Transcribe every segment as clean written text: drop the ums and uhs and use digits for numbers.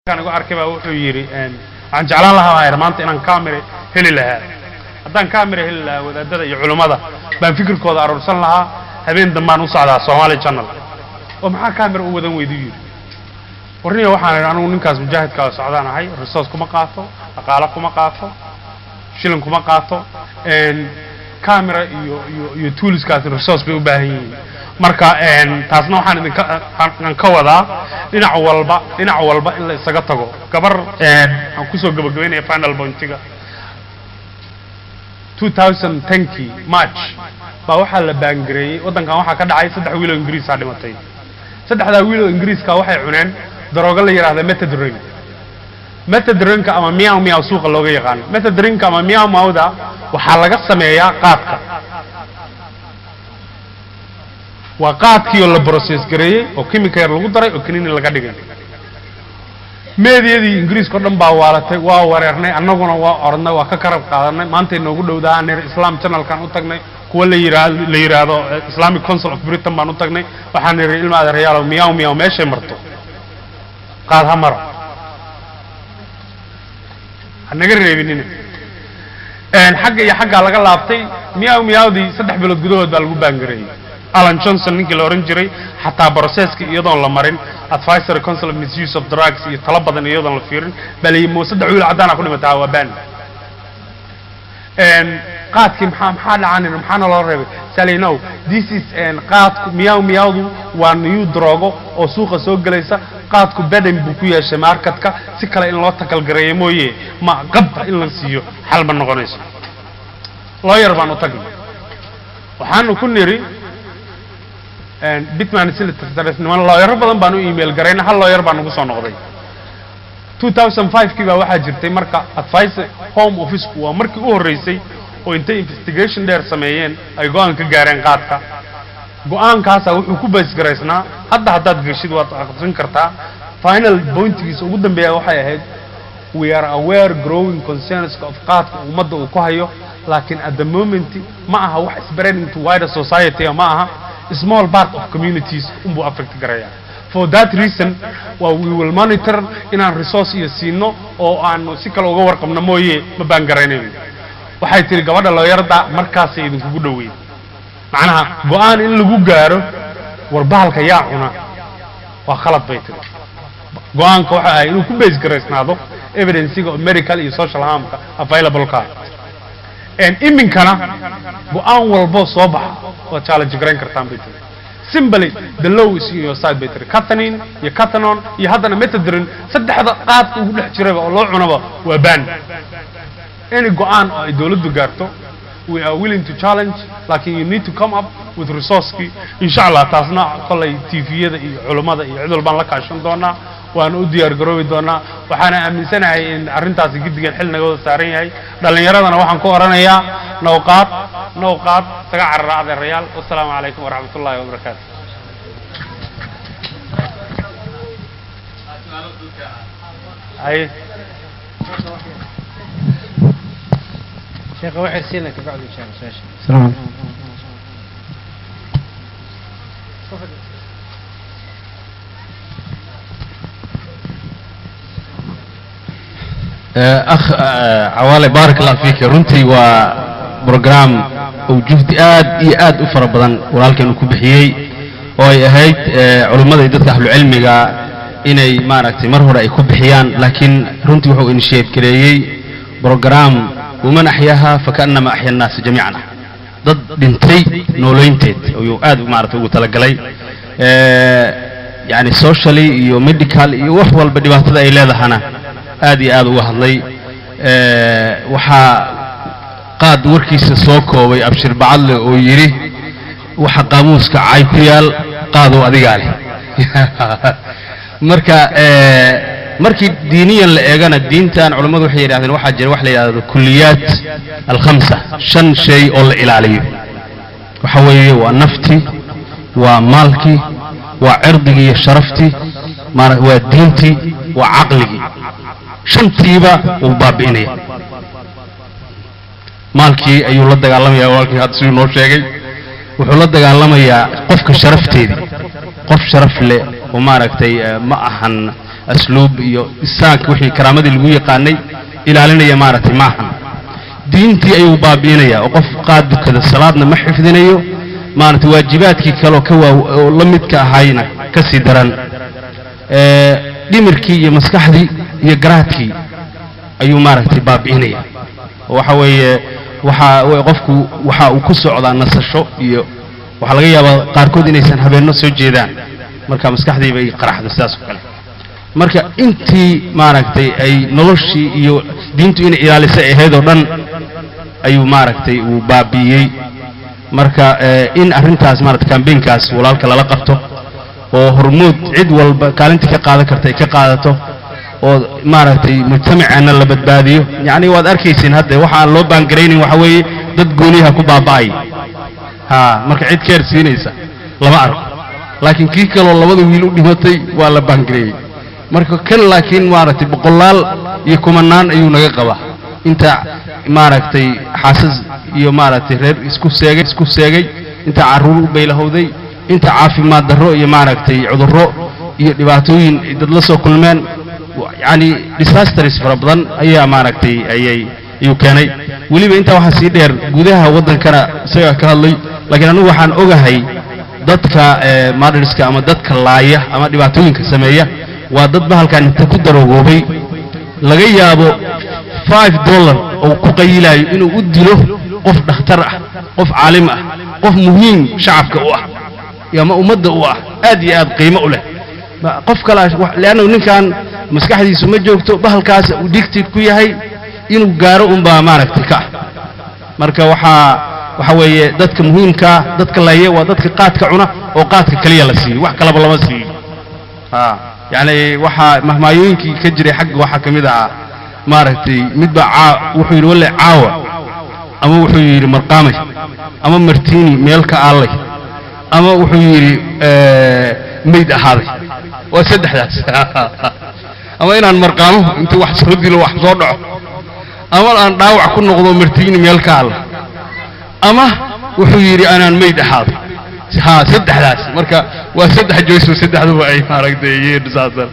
Igu arkay baa wuxuu yidhi, waxaan jeclaan lahaa baa maanta inaan camera heli lahaa. Haddaan camera heli lahaa, wadaadada iyo culummada baan fikirkooda aruursan lahaa. Habeen dambaan u socdaa Somali Channel oo maxaa camera u wadan weydu yidhi. Warniya, waxaan idhi, anugu ninkaas mujaahidkaa socdaan ahay, resource kuma qaato, dhaqaalo kuma qaato, shilin kuma qaato. Camera iyo toolskaasi resource bay u baahan yihiin. Marka taasna waxaan idinka aan ka wadaa dhinac walba, dhinac walba in la isaga tago. Gabar waxaan kusoo gabagabaynaya final pointiga. 2010kii March baa waxaa la ban gareeyey waddankan. Waxaa ka dhacay 3 wiil oo Ingiriisaa dhimatay. Saddexdaa wiil oo Ingiriiska waxay cuneen daroogo la yidhahda methadone. Methadoneka ama meow meow suuqa looga yaqaano, methadoneka ama meow meowda waxaa laga sameeyaa qaadka. Waa qaadkii oo la process gareeyey oo chemical yar lagu daray oo kanini laga dhigay. Meediyadii Ingiriiska o dhan baa waalatay, waa wareernay, annaguna waa orodnay, waa ka karab qaadanay. Maantay noogu dhowdaha Islam Channelkan u tagnay, kuwa la yidhaahdo Islamic Council of Britain baan u tagnay. Waxaan nidhi, ilma adeerayaalow, meow meow meeshay marto qaad ha maro, ha naga reebinina. Xagga iyo xaggaa laga laabtay. Meow meowdii 3 bilood gudahood baa lagu ban gareeyey. Alan Johnson ninkii la odhan jiray, xataa processka iyadoon la marin Advisory Council of Misuse of Drugs iyo talo badan iyadoon la fiirin baa la yimi, 3 wiil caddaana ku dhimataa, waa ban. Qaadkii maxaa dhacanin? Maxaana loo reebay? Sally, no, this is qaadku, meow meowdu waa new droogo oo suuqa soo gelaysa. Qaadku beden buu ku yeeshay marketka, si kale in loo tackle gareeyo mooye, ma qabba in la siiyo xal ma noqonayso. Lawyer baan u tagnay, waxaanu ku nidhi Bitman Solicitors, niman lawyero badan baan u email garayna, hal lawyer baa nagu soo noqday. 2005kii baa waxaa jirtay marka advice Home Officeku waa markii u horreysay oo intay investigation dheer sameeyeen ay go-aan ka gaareen qaadka. Go-aankaasaa wuxuu ku base garaysnaa, hadda haddaad geshid waad aqrin kartaa, final pointigiisa ugu dambeeya waxay ahayd, "We are aware growing concerns of qaadka ummadda uu ku hayo, laakiin at the moment ma aha wax spreading to wider society, ma aha, small part of communities unbuu affect garaya. For that reason waa we will monitor inaan resource iyo siino oo aanu si kale uga warqabno mooye, ma ban garaynayno." Waxay tihi gabadha lawyerda, markaasay idinkugu dhoweyd macnaha go-aan in lagu gaaro war bahalka yaa cuna waa khalad, bay tiri. Go-aanka waxa ahay inuu ku base garaysnaado evidencega oo medical iyo social harmka available-ka. Iminkana go-aan walbo soo baxa waad challenge garayn kartaan, bay tiri. "Simply the law is in your side," bay tiri. Cathinone iyo cathinone iyo haddana methadone, saddexda qaadka ugu dhex jiraba oo loo cunaba waa ban. Any go-aan oo ay dawladdu gaarto we are willing to challenge, laakin you need to come up with resourcekii, insha Allah. Taasna kollay TV-yada iyo culummada iyo cid walbaan la kaashan doonaa, waana u diyaar garoobi doonaa. Waxaana aaminsanahay in arrintaasi giddigan xil naga wada saaran yahay. Dhallinyaradana waxaan ku odhanayaa, nawqaad nawqaad isaga carara, adeerayaal. Wasalaamu calaykum waraxmat ullahi wabarakaatu. Ay. شيخ waxay siina kabacdi insha Allah su'aasha. السلام عليكم. تفضل. Akh Cawaale, baarak Allah fiika. Runtii waa program uu juhdi aad iyo aad u fara badan walaalkeenu ku bixiyey, oo ay ahayd culummada iyo dadka ahlucilmiga inay maaragtay mar hore ay ku bixiyaan, laakiin runtii wuxuu initiate gareeyey program waman axyaaha fakaannama axya annaasa jamiican ah, dad dhintay nooloynteed ayuu aad maaragtay ugu talagalay. Yani socially iyo medical iyo wax walba dhibaatada ay leedahana aad iyo aad uga hadlay. Waxaa qaad warkiisa soo koobay Abshir Bacadle oo yidhi, waxa qaamuuska cay ku yaal qaadow adigaa leh. Marka markii diiniyan la eegana, diintan culammadu waxay yidhahdeen waxaa jira wax la yidhahdo kuliyaat alkhamsa, shan shay oo la ilaaliyo. Waxa weeye waa nafti, waa maalkii, waa cirdigii iyo sharaftii, waa diintii, waa caqligii. Shantiiba wuu baabi'inaya. Maalkii ayuu la dagaalamaya, walaalkii hadda siduu noo sheegay, wuxuu la dagaalamayaa qofka sharafteedii. Qof sharaf leh oo maaragtay ma ahan Asluub iyo isaanka wixii karaamadii lagu yaqaanay ilaalinaya maaragtay maahan. Diintii ayuu baabi'inaya oo qof qaad dukada salaadna ma xifdinayo, maaragtay waajibaadkii kaloo ka waa oo la midka ahayna ka sii daran. Dhimirkii iyo maskaxdii iyo garaadkii ayuu maaragtay baabi'inaya. Waxa weeye waxa qofku waxa uu ku socdaa nasasho, iyo waxaa laga yaabaa qaarkood inaysan habeenno soo jeedaan, marka maskaxdii bay qaraxda sidaas oo kale. Marka intii maaragtay ay noloshii iyo diintu inay ilaalisay ahayd oo dhan ayuu maaragtay uu baabi'iyey. Marka in arrintaas maaragtay campaignkaas walaalka lala qabto oo hormuud cid walba kaalinta ka qaadan karta ay ka qaadato oo maaragtay mujtamaceenna la badbaadiyo. Yacni waad arkaysiin hadda waxa aan loo baangaraynin waxa weeye dad gooniyaha ku baaba'ay ha, marka cid keer siinaysa lama arko, laakiin kii kaloo labada wiil u dhimatay waa la baangareeyey. Marka kan laakiin maaragtay boqolaal iyo kumanaan ayuu naga qabaa inta maaragtay xaasas iyo maaragtay reer isku seegay, inta carruur u baylahowday, inta caafimaad darro iyo maaragtay cudurro iyo dhibaatooyin dad la soo kulmeen, yacni disasters fara badan ayaa maaragtay ayuu keenay. Weliba intaa waxaa sii dheer gudaha waddankana isagaa ka hadlay, laakiin anigu waxaan ogahay dadka murderska ama dadka laaya ama dhibaatooyinka sameeya waa dad bahalkan inta ku daroogoobay laga yaabo $5 oo ku qayilayo inuu u dilo qof dhakhtar ah, qof caalim ah, qof muhiim shacabka u ah ama ummadda u ah, aad iyo aad qiimo u leh. Qof kale leannu ninkan maskaxdiisu ma joogto, bahalkaas uu addicted ku yahay, inuu gaaro unbaa maaragtay ka ah. Marka waxa weeye dadka muhiimkaa dadka laye waa dadka qaadka cuna oo qaadka keliya la siiyo, wax kalaba lama siiyo. Ha, yacni waxaa mahmaayooyinkii ka jiray xagga waxaa ka mid ahaa maaragtay midba caa wuxuu yidhi walle caawa, ama wuxuu yidhi marqaamay, ama martiini meel ka aallay, ama wuxuu yidhi mayd ahaaday. Waa saddexdaas: ama inaan marqaamo intuu wax soo dilo wax soo dhaco, ama aan dhaawac ku noqdo martiini meel ka alla, ama wuxuu yidhi anaan mayd ahaaday. Ha, saddexdaas. Marka waa saddex joyso, saddexduba ay maaragtay yihiin saasan.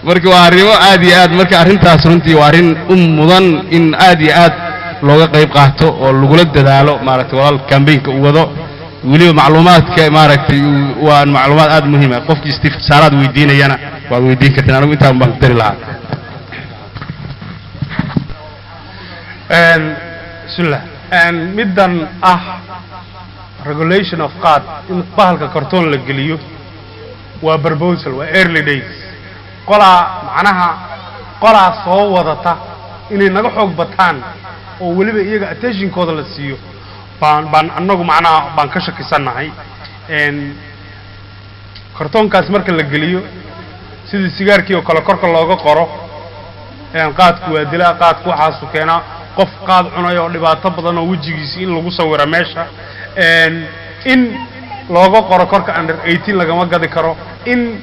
Marka waa arrimo aad iyo aad, marka arrintaas runtii waa arrin u mudan in aad iyo aad looga qayb qaato oo lagula dadaalo maaragtay walaal campaignka uu wado. Weliba macluumaadka maaragtay waa macluumaad aad muhiim ah. Qofkii istifsaaraad weydiinayana waad weydiin karteen. Anigu intaan baan ku dari lahaa. Bismillah. Middan ah regulation of qaad, in bahalka kartoon la geliyo, waa proposal, waa early days. Qolaa macnaha qolaa soo wadata inay naga xoog bataan oo weliba iyaga attentionkooda la siiyo baan annagu macnaha baan ka shakisannahay. Kartoonkaas marka la geliyo, sidii sigaarkii oo kale korka looga qoro qaadku waa dilaa, qaadku waxaasu keenaa, qof qaad cunaya oo dhibaato badan oo wejigiisi in lagu sawiro meesha, in looga qoro korka under 18 lagama gadi karo, in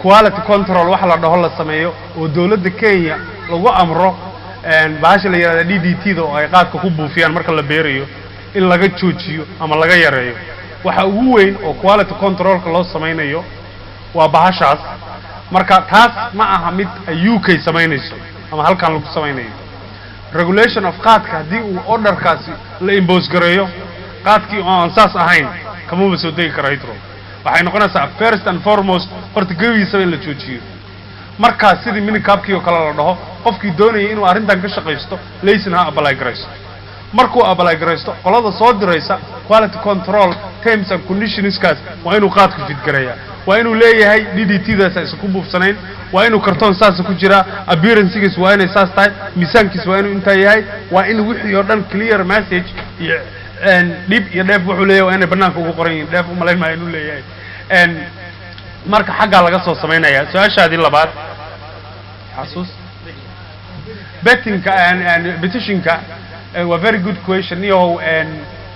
quality control wax la dhaho la sameeyo oo dowladda Kenya lagu amro bahasha la yidhahda DDT da oo ay qaadka ku buufiyaan marka la beerayo in laga joojiyo ama laga yareeyo. Waxa ugu weyn oo quality controlka loo samaynayo waa bahashaas. Marka taas ma aha mid ay UK samaynayso ama halkan lagu samaynayo. Regulation of qaadka haddii uu orderkaasi la impose gareeyo, qaadkii oo aan saas ahayn kamaba soo degi karo Heathrow. Waxay noqonaysaa first and foremost horta gebigiisaba in la joojiyo. Markaas sidii minicabkii oo kale la dhaho, qofkii doonayay inuu arrintan ka shaqaysto layson ha apply garaysto. Markuu apply garaysto, qolada soo diraysa quality control terms and conditionskaas waa inuu qaadku fit gareeyaa, waa inuu leeyahay DDT daas aysan ku buufsanayn, waa inuu kartoon saasa ku jiraa, appearancegiis waa inay saas tahay, miisaankiis waa inuu intaa yahay, waa in wixii oo dhan clear message iyo dhib iyo dheef wuxuu leeyahay waa inay banaanka ugu qoran yihiin. Dheef umalayn maayo inuu leeyahay. Marka xaggaa laga soo samaynaya. Su-aashaadii labaad, xasuus bettingka, petitionka, waa very good question niyahow.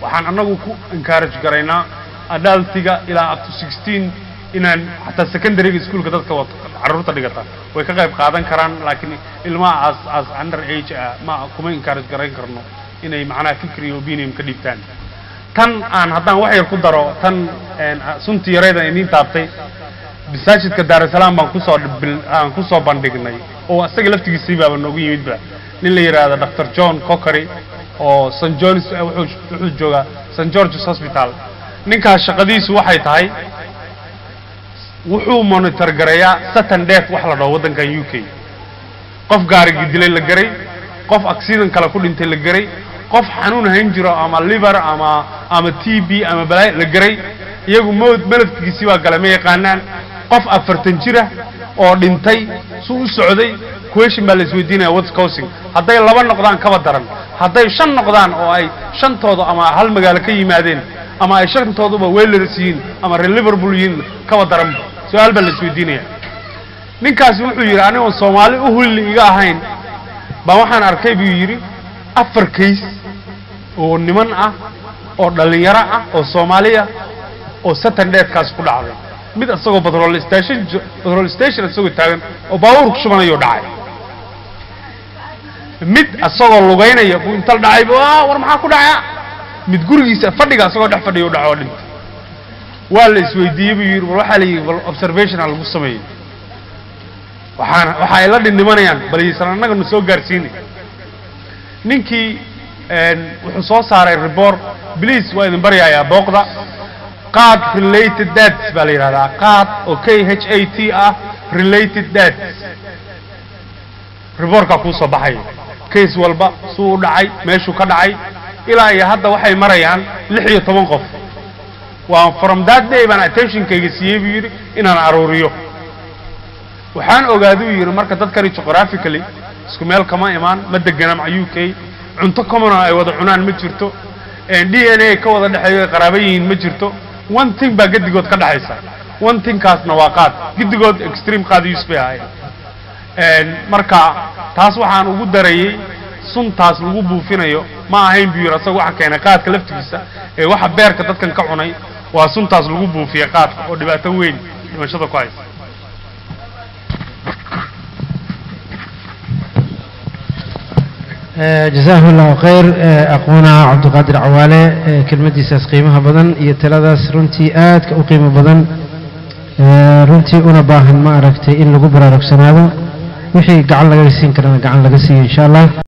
Waxaan anagu ku encourage garaynaa adultiga ilaa up to 16 inaan xataa secondaryga schoolka dadka wato carruurta dhigata way ka qayb qaadan karaan, laakiin ilmaha as under age ah ma kuma encourage garayn karno inay macnaha fikri iyo opinion ka dhiibtaan. Tan aan haddaan wax yar ku daro, tan suntii yarayda idiin taabtay. Masaajidka Daarusalaam baan kusoo aan kusoo bandhignay, oo isaga laftigiisii baaba noogu yimidba, nin la yidhaahdo Dr John Cockery oo St Johns, wuxuu joogaa St George's Hospital. Ninkaas shaqadiisu waxay tahay wuxuu monitor gareeyaa sudden death wax la dhaho waddankan UK. Qof gaarigii dilay la garay, qof accident kale ku dhintay la garay, qof xanuun hayn jiro ama liver ama TB ama balaayo la garay, iyagu mowd malafkiisii baa gale ma yaqaanaan. Qof 40 jira oo dhintay suu u socday, question baa la isweydiinaya, what's causing? Hadday laba noqdaan kaba daran, hadday shan noqdaan oo ay shantooda ama hal magaalo ka yimaadeen ama ay shantooduba Wailers yihiin ama reer Liverpool yihiin, kaba daranba, su-aal baa la isweydiinaya. Ninkaasi wuxuu yidhi, anigoon Soomaali u hulli iga ahayn baa waxaan arkay, buu yidhi, afar case oo niman ah oo dhallinyaro ah oo Soomaali ah oo sudden deathkaas ku dhacday. Mid isagoo petrol station isagoo taagan oo baabuur ku shubanayo dhacay. Mid isagoo lugaynaya buu inta dhacay, war maxaa ku dhacaya? Mid gurigiisa fadhiga isagoo dhex fadhiya u dhaco oo dhintay. Waa la isweydiiyey, buu yidhi, bal waxaa la yidhi bal observation ha lagu sameeyey. Waxaana waxa ay la dhindhimanayaan, bal yaysan annaga nu soo gaarsiinay. Ninkii wuxuu soo saaray report. Please, waa idin baryayaa, booqda. Qaad related deaths baa la yidhahdaa, qaad oo KHAT ah related deaths. Reportkaa kuu soo baxaya, case walba suu u dhacay, meeshuu ka dhacay. Ilaa iyo hadda waxay marayaan 16 qof. Waa from that day baan attentionkayga siiyey, buu yidhi, inaan aruuriyo. Waxaan ogaaday, uu yidhi, marka dadkani geographically isku meel kama imaan, ma degana maca UK, cunto common ay wada cunaan ma jirto, DNA ka wada dhexeeyo ay qaraaba yihiin ma jirto. One thing baa gedigood ka dhexaysa, one thingkaasna waa qaad. Gedigood extreme qaad use bay ahayd. Marka taas waxaan ugu darayey suntaas lagu buufinayo ma ahayn, buu yidhi, asaga waxa keenay qaadka laftigiisa ee waxa beerka dadkan ka cunay waa suntaas lagu buufiyey qaadka oo dhibaato weyn dhimashada ku haysa. Jazaahu Allahu khayr aqoona Cabdiqaadir Cawaale, kelmaddiisaas qiimaha badan iyo taladaas runtii aadka u qiimo badan, runtii una baahan, ma aragtay, in lagu baraarugsanaado, wixii gacan laga siin karana gacan laga siiyo, insha Allah.